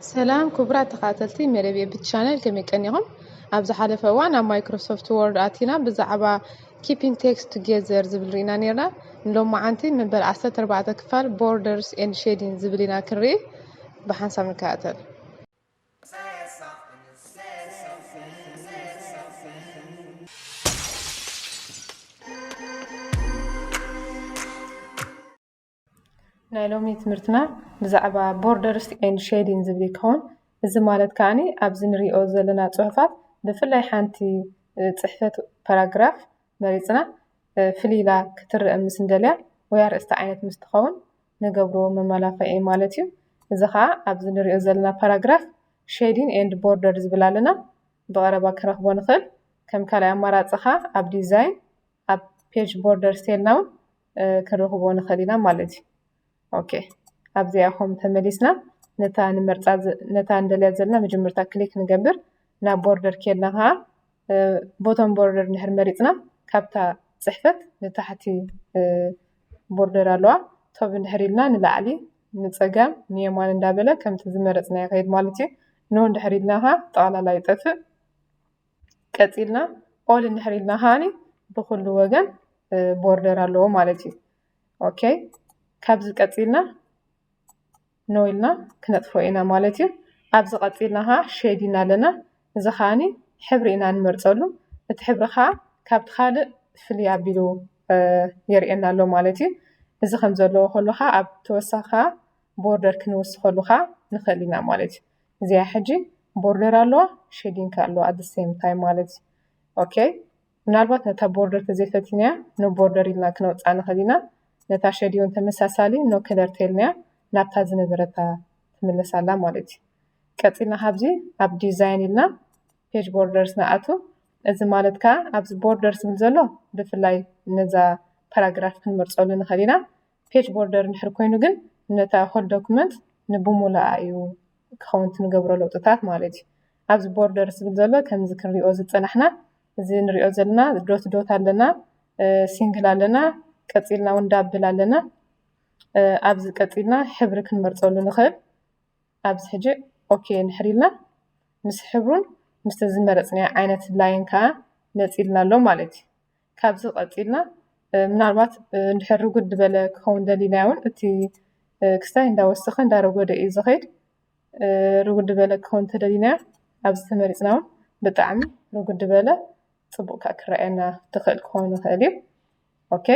ሰላም ክቡራት ተኸታተልቲ መደብ የቢት ቻነል፣ ከመይ ቀኒኹም? ኣብ ዝሓለፈ እዋን ኣብ ማይክሮሶፍት ወርድ ኣቲና ብዛዕባ keeping text together ዝብል ርኢና ነይርና። ንሎማዓንቲ መበል ዓሰርተ ኣርባዕተ ክፋል borders and shading ዝብል ኢና ክንርኢ። ብሓንሳብ ንከታተል። ናይ ሎሚ ትምህርትና ብዛዕባ borders and shading ዝብል ይከውን። እዚ ማለት ከዓኒ ኣብዚ ንሪኦ ዘለና ጽሑፋት ብፍላይ ሓንቲ ጽሕፈት ፓራግራፍ መሪጽና ፍልይ ኢላ ክትረአ ምስ እንደልያ ወይ ኣርእስቲ ዓይነት ምስ ትኸውን ንገብሮ መመላኽዒ ማለት እዩ። እዚ ኸዓ ኣብዚ ንሪኦ ዘለና ፓራግራፍ shading and border ዝብል ኣለና። ብቐረባ ክንረኽቦ ንኽእል። ከም ካልኣይ ኣማራጺ ኸዓ ኣብ ዲዛይን ኣብ ፔጅ ቦርደር ስቴልና እውን ክንረኽቦ ንኽእል ኢና ማለት እዩ። ኦኬ፣ ኣብዚኣ ኾም ተመሊስና ነታ ንመርጻ ነታ እንደልያ ዘለና መጀመርታ ክሊክ ንገብር። ናብ ቦርደር ኬድና ኸዓ ቦተም ቦርደር እንድሕር መሪጽና ካብታ ጽሕፈት ንታሕቲ ቦርደር ኣለዋ። ቶብ እንድሕር ኢልና ንላዕሊ ንጸጋም ንየማን እንዳበለ ከምቲ ዝመረጽና ይኸይድ ማለት እዩ። ኖ እንድሕር ኢልና ኸዓ ጠቕላላ ይጠፍእ። ቀጺልና ኦል እንድሕር ኢልና ከዓኒ ብኹሉ ወገን ቦርደር ኣለዎ ማለት እዩ። ኦኬ፣ ካብዚ ቀጺልና ኖ ኢልና ክነጥፎ ኢና ማለት እዩ። ኣብዚ ቀጺልና ኸዓ ሼዲን ኣለና። እዚ ከዓኒ ሕብሪ ኢና ንመርጸሉ። እቲ ሕብሪ ኸዓ ካብቲ ካልእ ፍልይ ኣቢሉ የርእየና ኣሎ ማለት እዩ። እዚ ከም ዘለዎ ከሎ ኸዓ ኣብ ተወሳኺ ኸዓ ቦርደር ክንውስኸሉ ኸዓ ንኽእል ኢና ማለት እዩ። እዚኣ ሕጂ ቦርደር ኣለዋ፣ ሼዲንግ ከ ኣለዋ at the same time ማለት እዩ። ኦኬ፣ ምናልባት ነታ ቦርደር ተዘይፈቲናያ ኖ ቦርደር ኢልና ክነውፅኣ ንኽእል ኢና። ነታ ሸዲ እውን ተመሳሳሊ ኖ ከለር ተይልናያ ናብታ ዝነበረታ ትምለስ ኣላ ማለት እዩ። ቀፂልና ካብዚ ኣብ ዲዛይን ኢልና ፔጅ ቦርደርስ ንኣቱ። እዚ ማለት ከዓ ኣብዚ ቦርደር ዝብል ዘሎ ብፍላይ ነዛ ፓራግራፍ ክንመርፀሉ ንኽእል ኢና። ፔጅ ቦርደር እንድሕር ኮይኑ ግን ነታ ሆል ዶክመንት ንብሙላኣ እዩ ክኸውን እቲ ንገብሮ ለውጥታት ማለት እዩ። ኣብዚ ቦርደር ዝብል ዘሎ ከምዚ ክንሪኦ ዝፀናሕና እዚ ንሪኦ ዘለና ዶት ዶት ኣለና፣ ሲንግል ኣለና፣ ቀፂልና እውን ዳብል ኣለና። ኣብዚ ቀፂልና ሕብሪ ክንመርፀሉ ንኽእል። ኣብዚ ሕጂ ኦኬ እንድሕር ኢልና ምስ ሕብሩን ምስቲ ዝመረፅናዮ ዓይነት ላይን ከዓ መፂልና ኣሎ ማለት እዩ። ካብዚ ቀፂልና ምናልባት እንድሕር ርጉድ ዝበለ ክኸውን ደሊና እውን እቲ ክስታይ እንዳወሰኸ እንዳረጎደ እዩ ዝኸይድ። ርጉድ ዝበለ ክኸውን ተደሊና ኣብዚ ተመሪፅና እውን ብጣዕሚ ርጉድ ዝበለ ፅቡቅ ከዓ ክረኣየና ትኽእል ክኸውን ይኽእል እዩ። ኦኬ፣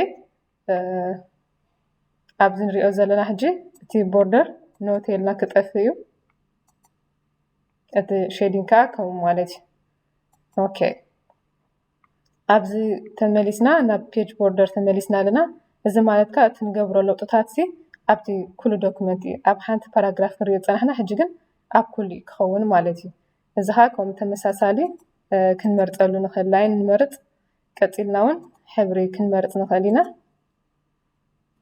ኣብዚ ንሪኦ ዘለና ሕጂ እቲ ቦርደር ኖ ተይልና ክጠፍእ እዩ። እቲ ሼዲንግ ከዓ ከምኡ ማለት እዩ። ኦኬ፣ ኣብዚ ተመሊስና ናብ ፔጅ ቦርደር ተመሊስና ኣለና። እዚ ማለት ከዓ እቲ ንገብሮ ለውጥታት ሲ ኣብቲ ኩሉ ዶክመንት እዩ። ኣብ ሓንቲ ፓራግራፍ ክንሪኦ ዝፀናሕና ሕጂ ግን ኣብ ኩሉ እዩ ክኸውን ማለት እዩ። እዚ ከዓ ከምኡ ተመሳሳሊ ክንመርፀሉ ንኽእል ላይን ንመርፅ። ቀፂልና እውን ሕብሪ ክንመርፅ ንኽእል ኢና።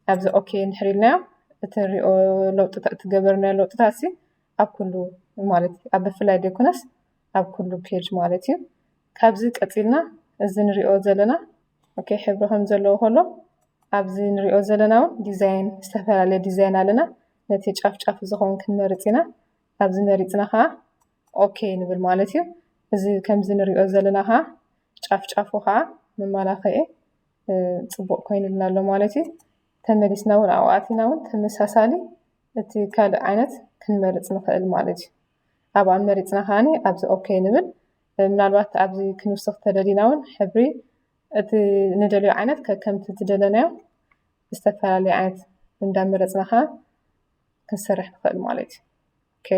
ኣብዚ ኦኬ እንድሕር ኢልናዮ እቲ ንሪኦ ለውጥታት እቲ ገበርናዮ ለውጥታት ሲ ኣብ ኩሉ ማለት እዩ ኣብ ብፍላይ ዘይኮነስ ኣብ ኩሉ ፔጅ ማለት እዩ። ካብዚ ቀፂልና እዚ ንሪኦ ዘለና ኦኬ ሕብሪ ከም ዘለዎ ከሎ ኣብዚ ንሪኦ ዘለና እውን ዲዛይን ዝተፈላለየ ዲዛይን ኣለና። ነቲ ጫፍ ጫፍ ዝኸውን ክንመርፅ ኢና። ኣብዚ መሪፅና ከዓ ኦኬ ንብል ማለት እዩ። እዚ ከምዚ ንሪኦ ዘለና ከዓ ጫፍ ጫፉ ከዓ መመላኽዒ ፅቡቕ ኮይኑልና ኣሎ ማለት እዩ። ተመሊስና እውን ኣብኡ ኣቲና እውን ተመሳሳሊ እቲ ካልእ ዓይነት ክንመርፅ ንኽእል ማለት እዩ። ኣብኣ መሪፅና ከዓኒ ኣብዚ ኦኬ ንብል። ምናልባት ኣብዚ ክንውስኽ ተደሊና እውን ሕብሪ እቲ ንደልዮ ዓይነት ከከምቲ ዝደለናዮ ዝተፈላለየ ዓይነት እንዳመረፅና ከዓ ክንሰርሕ ንኽእል ማለት እዩ። ኦኬ፣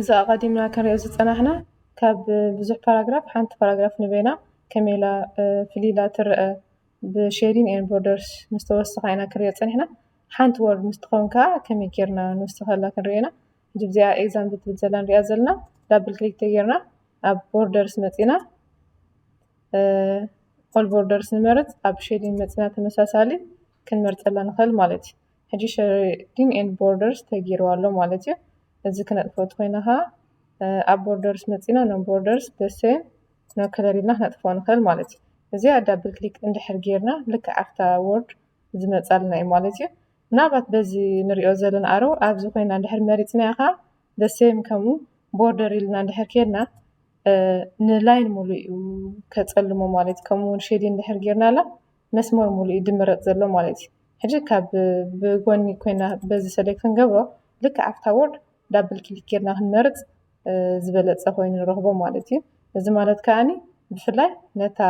እዚ ኣቐዲምና ክንሪኦ ዝፀናሕና ካብ ብዙሕ ፓራግራፍ ሓንቲ ፓራግራፍ ንበይና ከመይ ኢላ ፍልይ ኢላ ትረአ ብሼዲን ኤን ቦርደርስ ምስ ተወሰኻ ኢና ክንሪኦ ፀኒሕና። ሓንቲ ወርድ ምስ ትኸውን ከዓ ከመይ ጌርና ንወስኸላ ክንሪኦ ኢና። ሕጂ እዚኣ ኤግዛምፕል ትብል ዘላ ንሪኣ ዘለና ዳብል ክሊክ ተጌርና ኣብ ቦርደርስ መፂና ኦል ቦርደርስ ንመርፅ ኣብ ሼዲን መፂና ተመሳሳሊ ክንመርፀላ ንኽእል ማለት እዩ። ሕጂ ሼዲን ኤንድ ቦርደርስ ተገይርዋ ኣሎ ማለት እዩ። እዚ ክነጥፎ ተኮይና ከዓ ኣብ borders መፂና non borders the same no color ኢልና ክነጥፍኦ ንኽእል ማለት እዩ። እዚኣ double click እንድሕር ጌርና ልክዕ ኣብታ word ዝመፃልና እዩ ማለት እዩ። ምናልባት በዚ ንሪኦ ዘለና ኣረው ኣብዚ ኮይና እንድሕር መሪፅናያ ከዓ the same ከምኡ border ኢልና እንድሕር ኬድና ን line ሙሉእ እዩ ከፀልሞ ማለት እዩ። ከምኡ እውን shading እንድሕር ጌርናላ መስመር ሙሉእ እዩ ድምረፅ ዘሎ ማለት እዩ። ሕጂ ካብ ብጎኒ ኮይና በዚ select ክንገብሮ ልክዕ ኣብታ word double click ጌርና ክንመርፅ ዝበለፀ ኮይኑ ንረኽቦ ማለት እዩ። እዚ ማለት ከዓኒ ብፍላይ ነታ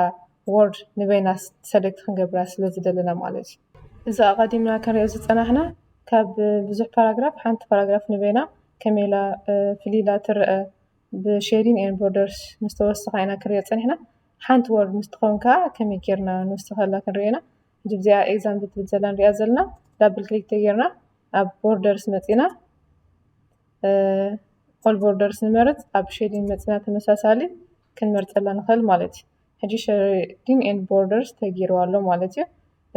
word ንበይና select ክንገብራ ስለ ዝደለና ማለት እዩ። እዚ ኣቐዲምና ክንሪኦ ዝፀናሕና ካብ ብዙሕ paragraph ሓንቲ paragraph ንበይና ከመይ ኢላ ፍልይ ኢላ ትረአ ብ shading and borders ምስ ተወሰኻ ኢና ክንሪኦ ፀኒሕና። ሓንቲ word ምስ ትኸውን ከዓ ከመይ ጌርና ንወስኸላ ክንሪኦ ኢና። ሕጂ እዚኣ example ትብል ዘላ ንሪኣ ዘለና double click ተጌርና ኣብ borders መፂና all borders ንመርፅ ኣብ shading መፂና ተመሳሳሊ ክንመርፀላ ንኽእል ማለት እዩ። ሕጂ shading and borders ተጌርዋ ኣሎ ማለት እዩ።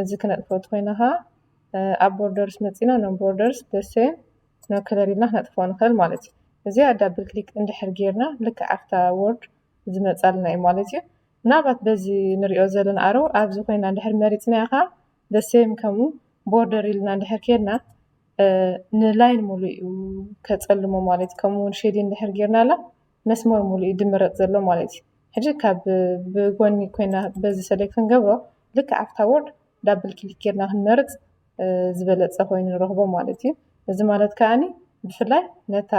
እዚ ክነጥፍኦ ተኮይና ከዓ ኣብ borders መፂና non borders the same no color ኢልና ክነጥፍኦ ንኽእል ማለት እዩ። እዚኣ double click እንድሕር ጌርና ልክዕ ኣብታ word ዝመፃልና እዩ ማለት እዩ። ምናልባት በዚ ንሪኦ ዘለና ኣረው ኣብዚ ኮይና እንድሕር መሪፅናያ ከዓ the same ከምኡ border ኢልና እንድሕር ኬድና ን line ሙሉእ እዩ ከፀልሞ ማለት እዩ። ከምኡ እውን shading እንድሕር ጌርናላ መስመር ሙሉእ እዩ ድምረፅ ዘሎ ማለት እዩ። ሕጂ ካብ ብጎኒ ኮይና በዚ select ክንገብሮ ልክዕ ኣብታ word double click ጌርና ክንመርፅ ዝበለፀ ኮይኑ ንረኽቦ ማለት እዩ። እዚ ማለት ከዓኒ ብፍላይ ነታ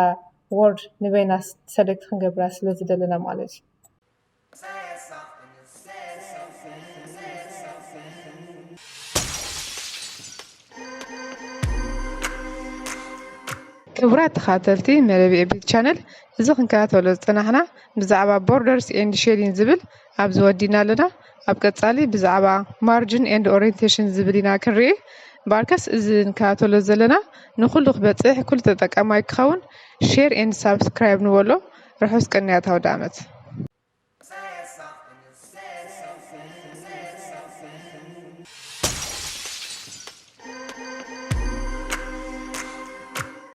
word ንበይና select ክንገብራ ስለ ዝደለና ማለት እዩ። ክቡራት ተኻተልቲ መደብ ኤቢት ቻነል፣ እዚ ክንከታተሎ ዝፀናሕና ብዛዕባ borders and shading ዝብል ኣብዚ ወዲና ኣለና። ኣብ ቀፃሊ ብዛዕባ margin and orientation ዝብል ኢና ክንርኢ። ባርከስ እዚ ንከታተሎ ዘለና ንኩሉ ክበፅሕ ኩሉ ተጠቃማይ ክኸውን share and subscribe ንበሎ። ርሑስ ቅንያት ኣውደ ዓመት።